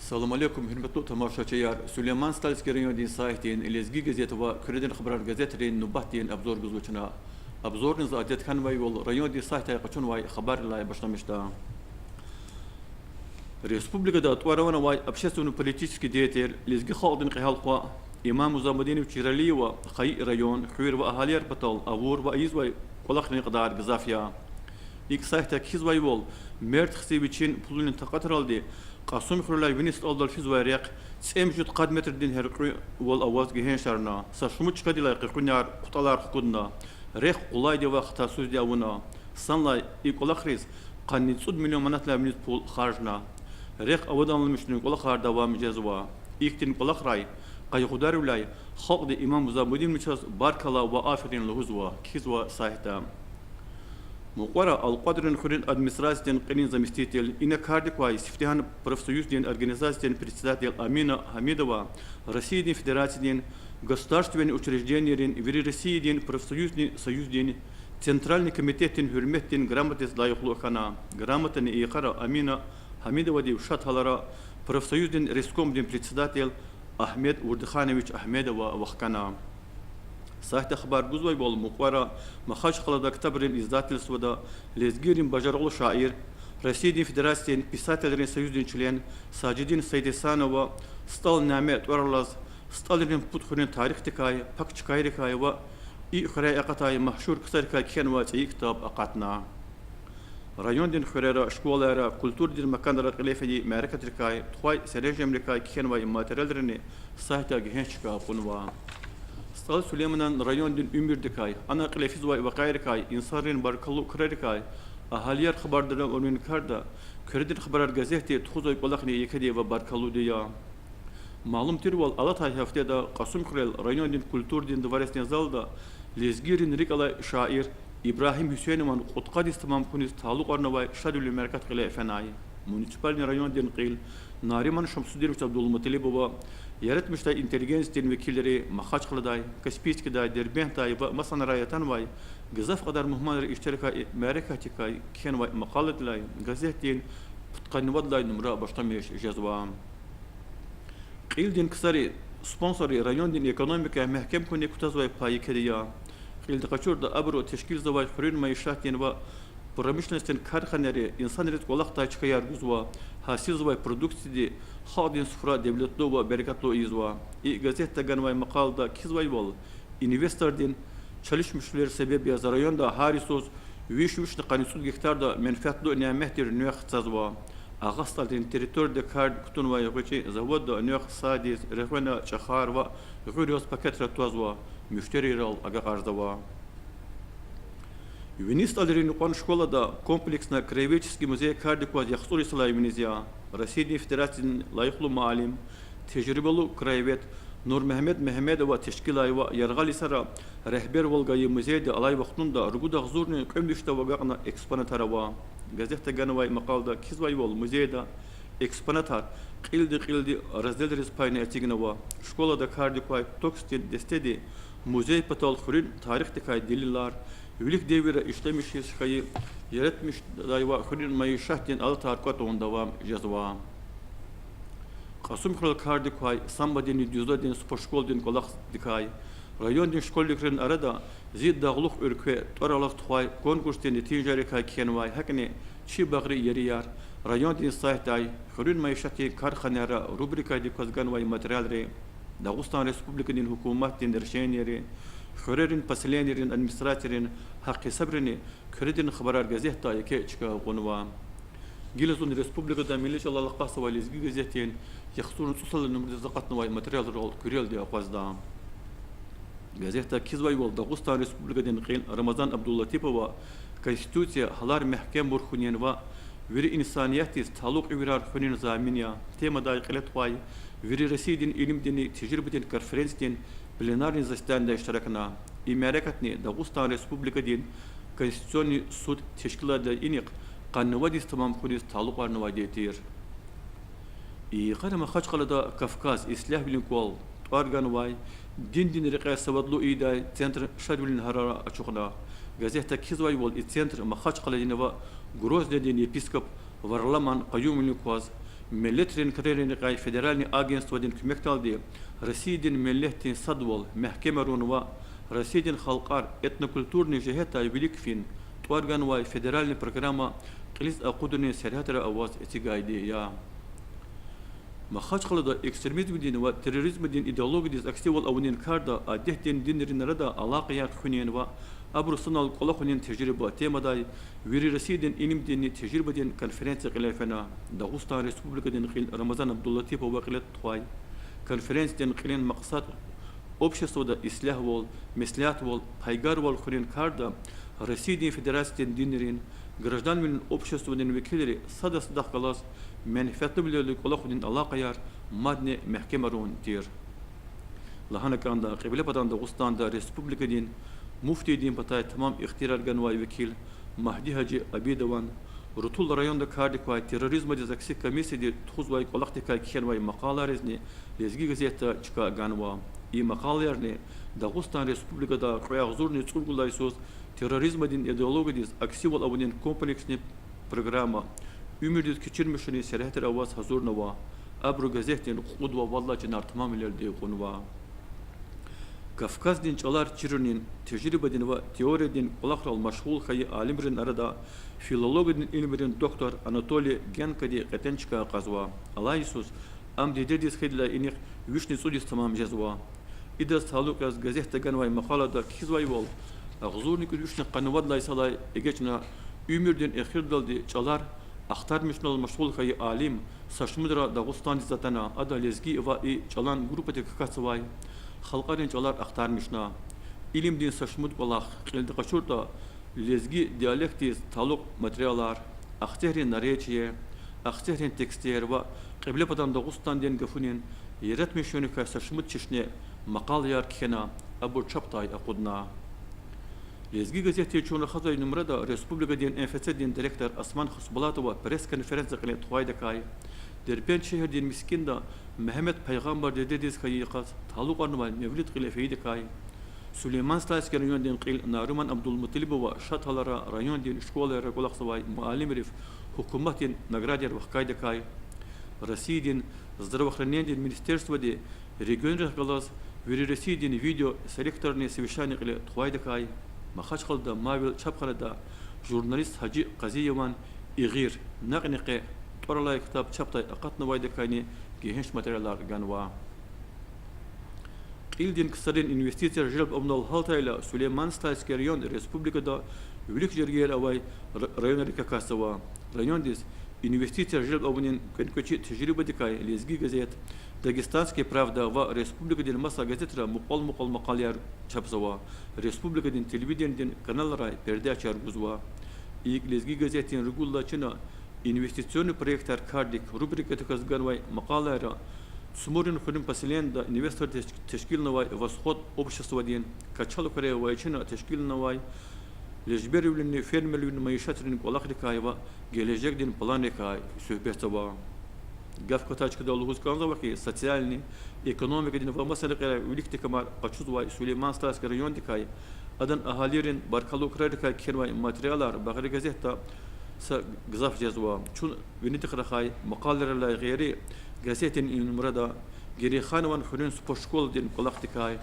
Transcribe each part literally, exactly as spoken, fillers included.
Салам алейкум, гьуьрметлу тамашачияр! Сулейман-Стальский райондин сайтдин Лезги газет ва Куьредин хабарар газетрин нубатдин обзор гузва чна. Обзорни за адет хьанвайвал райондин сайтдай къачунвай хабаррилай башламишда. Республикада тӀвар-ван авай общественно-политический деятель, лезги халкьдин кьегьал хва Имам Музамудинович Яралиева хайи район, хуьр ва агьалияр патал авур ва ийизвай кӀвалахрин кьадар гзаф я. ИкӀ, сайтда кхьизвайвал, мерд хци вичин пулунин такьатралди Кьасумхуьрелай Вини СтӀалдал физвай рехъ цӀемуьжуьд-къад метрдин гьяркьуьвал аваз гегьеншарна, са шумуд чкадилай къекъуьнар, кьутӀалар хкудна. Рехъ къулайди ва хатасузди авуна. Санлай и кӀвалахриз къанни цӀуд миллион манатлай виниз пул харжна. Рехъ аваданламишунин кӀвалахар давам жезва. Ихьтин кӀвалахрай, къайгъударвиляй халкьди Имам Музамудиновичаз баркалла ва аферин лугьузва, кхьизва сайтда. Мукьвара Алкьвадрин хуьруьн администрациядин кьилин заместитель, ина кардик квай сифтегьан профсоюздин организациядин председатель Амина Гьамидова Россиядин Федерациядин государственный учрежденийрин, вири Россиядин профсоюздин союздин Центральный комитетдин гьуьрметдин грамотадиз лайихлу хьана. Грамотани и йикъара Амина Гьамидовадив шад гьалара профсоюздин рескомдин председатель Агьмед Урдуханович Агьмедова вахкана. Сайтда хабар гузвайвал, мукьвара Махачкъалада ктабрин издательствода лезгийрин бажарагълу шаир, Россиядин Федерациядин писателрин союздин член Сажидин Сайдесанова СтӀал Няме тӀвар алаз СтӀалрин пуд хуьруьн тарихдикай, пак чкайрикай ва и хуьряй акъатай машгьур ксарикай кхьенвай цӀийи ктаб акъатна. Райондин хуьрера, школайра, культурадин маканра кьиле фейи мярекатрикай, тухвай серенжемрикай кхьенвай материалрини сайтда гегьенш чка кьунва. СтӀал Сулейманан райондин уьмуьрдикай, ана кьиле физвай вакъиайрикай, инсанрин баркаллу крарикай агьалияр хабардар авунин карда Куьредин хабарар газетди тухузвай кӀвалахни екеди ва баркаллуди я. Малум тирвал, алатай гьафтеда Кьасумхуьрел райондин культурадин дворецдин залда лезгийрин рикӀ алай шаир Ибрагьим Гьуьсейнован кьудкъад йис тамам хьуниз талукьарнавай шадвилин мярекат кьиле фенай. Муниципальный райондин кьил Нариман Шамсудинович Абдулмуталибова, яратмишдай интеллигенциядин векилри, Махачкъаладай, Каспийскдай, Дербентдай ва масанрай атанвай гзаф кьадар мугьманри иштиракай мярекатдикай кхьенвай макъаладилай газетдин пудкъанни вад лагьай нумра башламиш жезва. Кьилдин ксари, спонсорри райондин экономика мягькем хьуник кутазвай пай екеди я. Кьилди къачурда абуру тешкилзавай хуьруьн майишатдин ва промышленностдин карханайри инсанриз кӀвалахдай чкаяр гузва, гьасилзавай продукцияди халкьдин суфра девлетлу ва берекатлу ийизва. И газетда ганвай макъалада кхьизвайвал, инвестордин чалишмишвилер себеб яз районда гьар йисуз виш-вишни къанни цӀуд гектарда менфятлу няметдин нуькӀ цазва. Агъа СтӀалрин территорияда кардик кутунвай гъвечӀи заводда нуькӀ садиз, регъвена чӀахар ва гъуьр яз пакетра твазва, муьштерийрал агакьарзава. Вини СтӀалрин юкьван школада комплексный краеведческий музей кардик кваз яхцӀур йисалай виниз я. Россиядин Федерациядин лайихлу муаллим, тежрибалу краевед Нурмегьамед Мегьамедова тешкилай ва яргъал йисара регьбервал гайи музейда алай вахтунда ругуд агъзурни кьве вишдав агакьна экспонатар ава. Газетда ганвай макъалада кхьизвайвал, музейда экспонатар кьилди-кьилди разделриз пайна эцигнава. Школада кардик квай ТОКС-дин дестеди музей патал хуьруьн тарихдикай делилар, вилик девирра ишлемишиз хьайи яратмишдай ва хуьруьн майишатдин алатар кӀватӀун давам жезва. Кьасумхуьрел кардик квай самбодинни дзюдодин спортшколадин кӀвалахдикай райондин школьникрин арада Зи дагълух уьлкве тӀвар алаз тухвай конкурсдин нетижайрикай кхьенвай, гьакӀни Чи багъри ерияр райондин сайтдай, хуьруьн майишатдин карханайра рубрикадик кваз ганвай материалри, Дагъустан Республикадин гьукуматдин решенийри, хуьрерин поселенийрин администрацийрин гьахъ-гьисабрини Куьредин хабарар газетда еке чка кьунва. Гила зун республикада милли чӀалал акъатзавай Лезги газетдин яхцӀурни цӀусад лагьай нумрадиз акъатнавай материалрал куьрелди акъвазда. Газетда кхьизвайвал, Дагъустан Республикадин кьил Рамазан Абдулатипова Конституция гьалар мягькембур хьунин ва вири инсаниятдиз талукь ивирар хуьнин замин я темадай кьиле тухвай вири Россиядин илимдинни тежрибадин конференциядин пленарный заседанида иштиракна. И мярекатни Дагъустан Республикадин Конституционный суд тешкиладдай инихъ къанни вад йис тамам хьуниз талукьарнавайди тир. И йикъара Махачкъалада Кавказ ислягьвилин кӀвал тӀвар ганвай, диндин рекье савадлу ийидай центр шадвилин гьарара ачухна. Газетда кхьизвайвал, и центр Махачкъаладин ва Грознедин епископ Варламан къаюмвилин кваз Миллетрин крарин рекьяй федеральный агентстводин куьмекдалди Россиядин миллетдин садвал мягькемарун ва Россиядин халкьар этнокультурный жигьетдай вилик фин тӀвар ганвай федеральный программа кьилиз акъудунин сергьятра аваз эцигайди я. Махачкъалада экстремизмдин ва терроризмдин идеологиядиз аксивал авунин карда адетдин динрин арада алакъаяр хуьнин ва абуру санал кӀвалахунин тежриба темадай вири Россиядин илимдинни тежрибадин конференция кьиле фена. Дагъустан Республикадин кьил Рамазан Абдулатипова кьиле тухвай конференциядин кьилин макьсад обществода ислягьвал, меслятвал, пайгарвал хуьнин карда Россиядин Федерациядин динрин, гражданвилин обществадин векилри сада-садахъ галаз менфятлувилелди кӀвалахунин алакъаяр мадни мягькемарун тир. Лагьана кӀанда, Кьиблепатан Дагъустанда республикадин муфтийдин патай тамам ихтияр ганвай векил Магьди-гьажи Абидован рутул районда кардик квай терроризмдиз акси комиссияди тухузвай кӀвалахдикай кхьенвай макъалайризни Лезги газетда чка ганва. И макъалаярни Дагъустан Республикада кьве агъзурни цӀуругуд лагьай йисуз терроризмдин идеологиядиз аксивал авунин комплексный программа уьмуьрдиз кечирмишунин сергьятра аваз гьазурнава. Абуру газетдин кьуд вад лагьай чинар тамамвилелди кьунва. Кавказдин чӀалар чирунин тежрибадин ва теориядин кӀвалахрал машгъул хьайи алимрин арада филологиядин илимрин доктор Анатолий Генкоди кьетӀен чка кьазва. Алай йисуз ам дидедиз хьайидалай инихъ вишни цӀуд йис тамам жезва. Идаз талукь яз газетда ганвай макъалада кхьизвайвал, агъзурни кӀуьд вишни къанни вад лагьай йисалай эгечӀна уьмуьрдин эхирдалди чӀалар ахтармишунал машгъул хьайи алим са шумудра Дагъустандиз атана, ада лезги ва и чӀалан группадик акатзавай халкьарин чӀалар ахтармишна. Илимдин са шумуд кӀвалах кьилди къачуртӀа, лезги диалектдиз талукь материалар, ахцегьрин наречие, ахцегьрин текстер ва Кьиблепатан Дагъустандин гафунин яратмишуникай са шумуд чешне макъалаяр кхьена, абур чапдай акъудна. Лезги газетдин чун рахазвай нумрада республикадин МФЦ-дин директор Осман Хасбулатова пресс-конференция кьиле тухвайдакай, Дербент шегьердин мискӀинда Мегьамед пайгъамбар дидедиз хьайи йикъаз талукьарнавай мевлид кьиле фейидакай, Сулейман-Стальский райондин кьил Нариман Абдулмуталибова шад гьалара райондин школайра кӀвалахзавай муаллимрив гьукуматдин наградаяр вахкайдакай, Россиядин здравоохранениедин министерстводи регионрихъ галаз вири Россиядин видеоселекторный совещание кьиле тухвайдакай, Махачкъалада Мавил чапханада журналист Гьажи Къазиеван Игъир, накьни къе тӀвар алай ктаб чапдай акъатнавайдакайни гегьенш материалар ганва. Кьилдин ксарин инвестицияр желб авунал гьалтайла, Сулейман-Стальский район республикада вилик жергейра авай р-, районрикай акатзава. Райондиз инвестицияр желб авунин кӀвенкӀвечи тежрибадикай Лезги газет, Дагестанская правда ва республикадин маса газетра мукьвал-мукьвал макъалаяр чапзава, республикадин телевиденидин каналрай передачаяр гузва. ИкӀ, Лезги газетдин ругуд лагьай чина инвестиционный проектар кардик рубрикадихъ ганвай макъалайра Цумурин хуьруьн поселенида инвесторди теш-, тешкилнавай Восход обществодин, Качалкуьре авай чина тешкилнавай лежбервилинни фермервилин майишатрин кӀвалахрикай ва гележегдин планрикай суьгьбетзава. Гаф кватай чкадал лугьуз кӀанзава хьи, социальный, экономикадин ва маса рекьерай виликдин камар къачузвай Сулейман-Стальский райондикай, адан агьалийрин баркаллу крарикай кхьенвай материалар Багъри газетда са гзаф жезва. Чун винидихъ рахай макъалайрилай гъейри, газетдин и нумрада Герейханован хуьруьн спортшколадин кӀвалахдикай,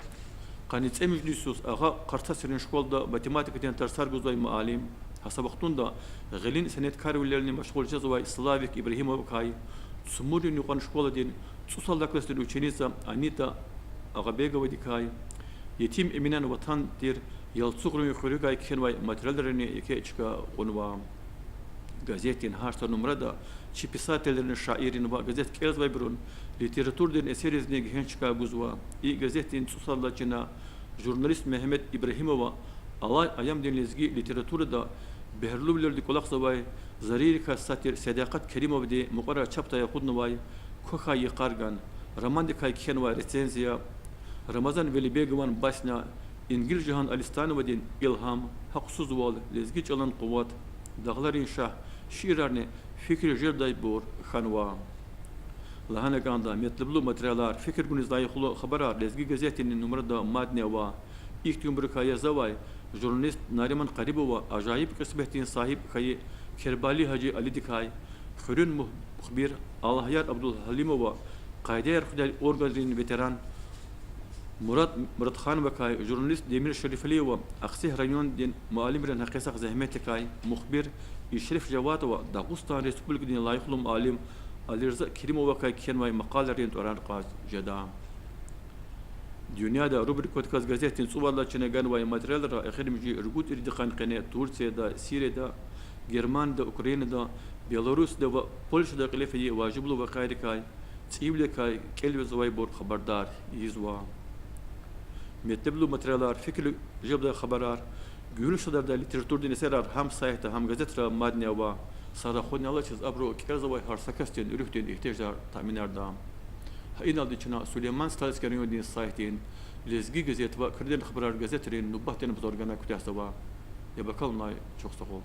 къанни цӀемуьжуьд йисуз Агъа Къартасрин школада математикадин тарсар гузвай муаллим, гьа са вахтунда гъилин сеняткарвилелни машгъул жезвай Славик Ибрагьимовакай, Цумурин юкьван школадин цӀусад лагьай классдин ученица Анита Агъабеговадикай, Етим Эминан ватан тир Ялцугърин хуьруькай кхьенвай материалрини еке чка кьунва. Газетдин гьар са нумрада чи писателрин, шаиррин ва газет кӀелзавайбурун литературадин эсерризни гегьенш чка гузва. И газетдин цӀусад лагьай чина журналист Мегьамед Ибрагьимова алай аямдин лезги литературада бегьерлувилелди кӀвалахзавай зарийрикай сад тир Седакъат Керимовади мукьвара чапдай акъуднавай Квахьай йикъарган романдикай кхьенвай рецензия, Рамазан Велибегован басня, Ингилжагьан Алистановадин Илгьам, Гьахъсузвал, Лезги чӀалан къуват, Дагъларин шагь шиирарни фикир желбдайбур хьанва. Лагьана кӀанда, метлеблу материалар, фикир гуниз лайихлу хабарар Лезги газетдин нумрада мадни ава. Ихьтинбурукай язавай журналист Нариман Къарибова ажайиб кьисметдин сагьиб хьайи Кербали-гьажи Алидикай, Хуьруьн мух-, мухбир Аллагьяр Абдулгьалимова, къайдаяр хуьдай органрин ветеран Мурад Мурадхановакай журналист Демир Шерифалиева, Ахцегь райондин муаллимрин гьакъисахъ зегьметдикай мухбир Ишреф Жавадова Дагъустан Республикадин лайихлу муаллим Алирза Керимовакай кхьенвай макъалайрин тӀварар кьаз жеда. Дуьньяда рубрикадиказ газетдин цӀувад лагьай чна ганвай материалра эхиримжи ругуд ирид йикъан къене Турцияда, Сирияда, Германияда, Украинада, Беларусда ва Польшада кьиле фейи важиблу вакъиайрикай, цӀийивиликай кӀелзавайбур хабардар ийизва. Метлеблу материалар, фикиррик жедай хабарар, гуьгъуьнлу шадардай литературадин эсерар гьам сайтда, гьам газетра мадни ава. Са рахунни алачиз абуру кӀелзавай гьар са касдин руьгьдин игьтияжар таъминарда. Гьа иналди чна Сулейман-Стальский райондин сайтдин Лезги газет ва Куьредин хабарар газетрин нубатдин обзор гана куьтягьзава. Яб акалунай чухсагъул.